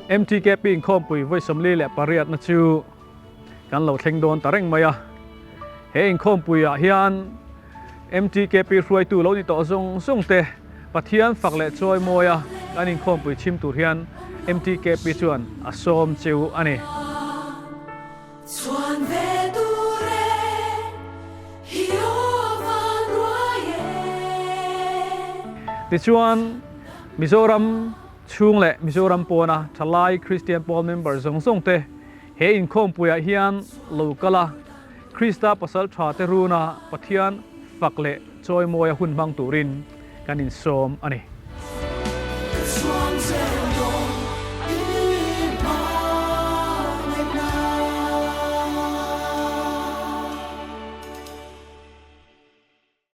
MTKP inkhawmpui vawi 48 na chu kan lo thleng dawn ta reng mai a. He inkhawmpuiah hian MTKP hruaitu lo ni tawh zawng zawng te Pathian fak leh chawi mawi a kan inkhawmpui chhim tur hian MTKP chuan a sawm cheu a ni. Chhuan ve tur e, hi aw van ruai e. Tichuan, Mizoram chhung leh Mizoram pawna thalai Kristian pawl member zawng zawng te he inkhawmpuiah hian lo kal a, Krista pasal tha te runa Pathian fak leh chawimawi a hun hmang turin kan insawm a ni. Ka chhuang che.